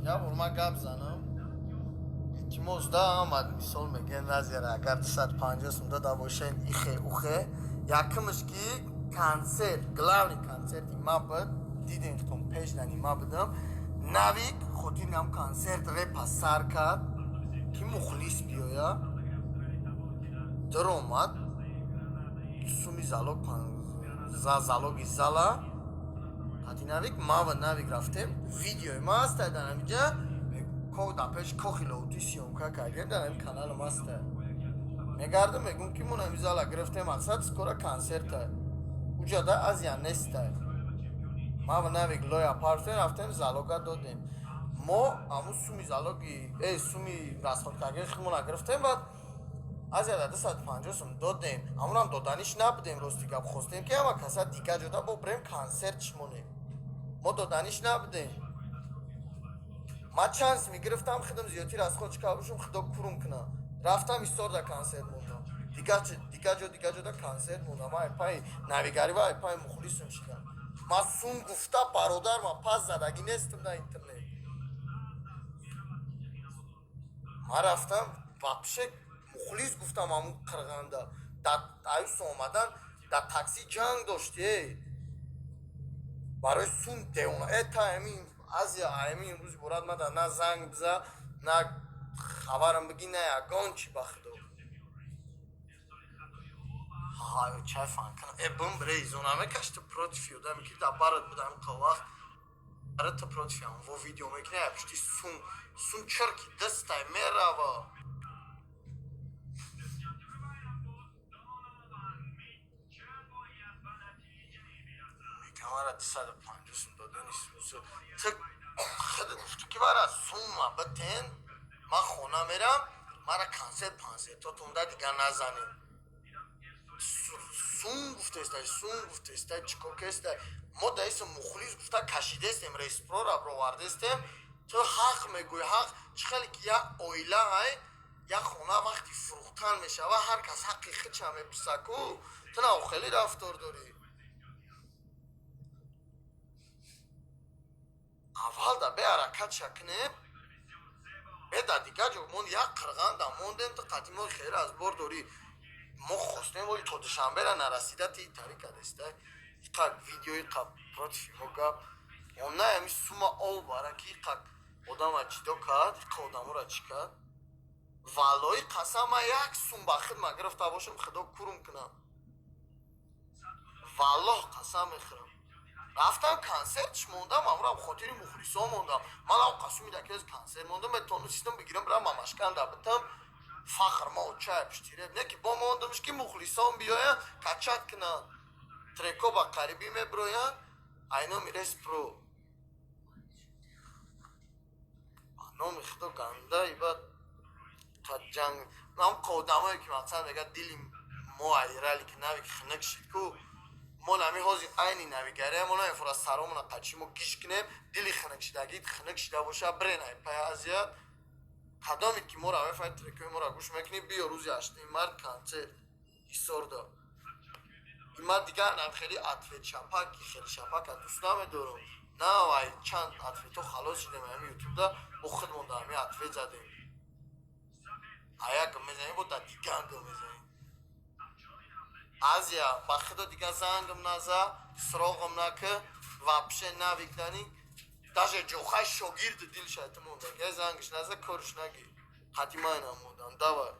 Я бор ман гап занам. Илтимос да, ҳама мисол мегӯянд, Назира, агар 250 сум дода бошен, ихе ухе. Якумш ки концерт, главный концерти ма буд, дидем хитон пешдани ма будам. Навик хотири ҳам концерт репа сар кард, ки мухлис биёя. Даромад суми залог, залоги зала қати Навик, ма ва Навик рафтем. Видеои ма ҳаста дар ҳамиҷа, дар пеши кохи Лоутӣ съёмка кардем, дар ҳами каналам ҳаста. Мегардам, мегӯм, ки мо ҳами зала гирифтем, мақсад скоро консерта, уҷада Азия неста. Ма ва Навик лоя партем, рафтем, залога додем. Мо ҳамун суми залоги суми расход кардаги худмона гирифтем. Баъд Азияда 250 сум додем, ҳамунам доданиш набудем. Рости гап, хостем, ки ҳама каса дигар ҷода бо бирем, консерт шмонем. Мо доданиш набудем. Ман чанс мегирифтам, худам зиёдтир расход чӣ бошам, худо курум кунам. Рафтам, Исторда консерт мондам, дигар ҷо, дигар ҷода консерт мондам. Ман айпаи навигарӣ ва айпаи мухлисум шидам. Ман сум гуфта, бародар, ман пас задагӣ нестам дар интернет. Ман рафтам, вообще мухлис гуфтам. Ҳамун қирғанда дар аюсо омадан, дар такси ҷанг дошти барои сум девона. Э, та ҳамин Азия, ҳамин имрӯзи борад мада на занг биза, на хабарам бигӣ, на ягон чи. Ба худо, чай фан кунам. Э, бум бре, изона мекашти против одаме, ки дар барат будам қа вақт барата против ам во видео мекунӣ. Пушти сум, сум чирки дастай мерава. Мегам, 250 сум додани ту худат гуфту, ки бара сума битен, ман хона мерам, мара консерт пансертотонда дигар назанем. Сум гуфтестай, сум гуфтестай, чӣ кор кестай? Мо даиса мухлис гуфта кашидестем, респрора бировардестем. Ту ҳақ мегӯӣ, ҳақ чӣ хеле ки як оила ай, як хона вақти фурӯхтан мешава, ҳар кас ҳаққи худша мепурса ку. Ту на хеле рафтор дорӣ. Аввал да беҳаракатша кунем, беда дигар ҷо мон як қирғанда мондем. Ту қадимо хеле аз бор дорӣ. Мо хостем, оли то Душанбера нарасида ти тари кардеста, иқа видео, иқа против мо гап. Она ами сума ов бара, ки иқа одама ҷидо кард, иқа одаморо чӣ кард. Валлои қасам, ман як сум ба хидма гирифта бошам, худо курум кунам. Валлоҳ, қасам мехӯрам, рафтам, консертш мондам, амрам хотири мухлисо мондам. Ман ам қасуми дакез консерт мондам, метонистам бигирам, бирам мамашканда битам, фахр ма чай пуштиреб не ки бо мондамш, ки мухлисон биёянд, качат кунанд, треко ба қарибӣ мебироянд. Айноми респро, номи худо, ганда ибад ҷанг. Ам одамое ки мақсад мегӯяд, дили мо айрали ки нави ки хинак шид ку. Мо нами ҳозир айни навигария мо намефора саромона қачи мо гиш кунем. Дили хинакшидагӣ хинак шида боша, брен ай пай азият. Кадоме ки моро мефаҳмед, трекои моро гӯш мекунӣ, биё рӯзи 8 март концерт Ҳисорда. Ман дигар нам хеле ответ шапаки, хеле шапака дӯст намедорам. На вай, чанд ответҳо халос шидем ҳами ютубда, бо худмон да ҳами ответ задем. Аяк мезанем, бо да диганг мезанем. Азия, ба худо, дигар зангам наза, суроғам нака вообще. Навикдани даже ҷохай шогирди дил шайтон монда, зангш наза, корш наги. Қати майнам мондам, давай.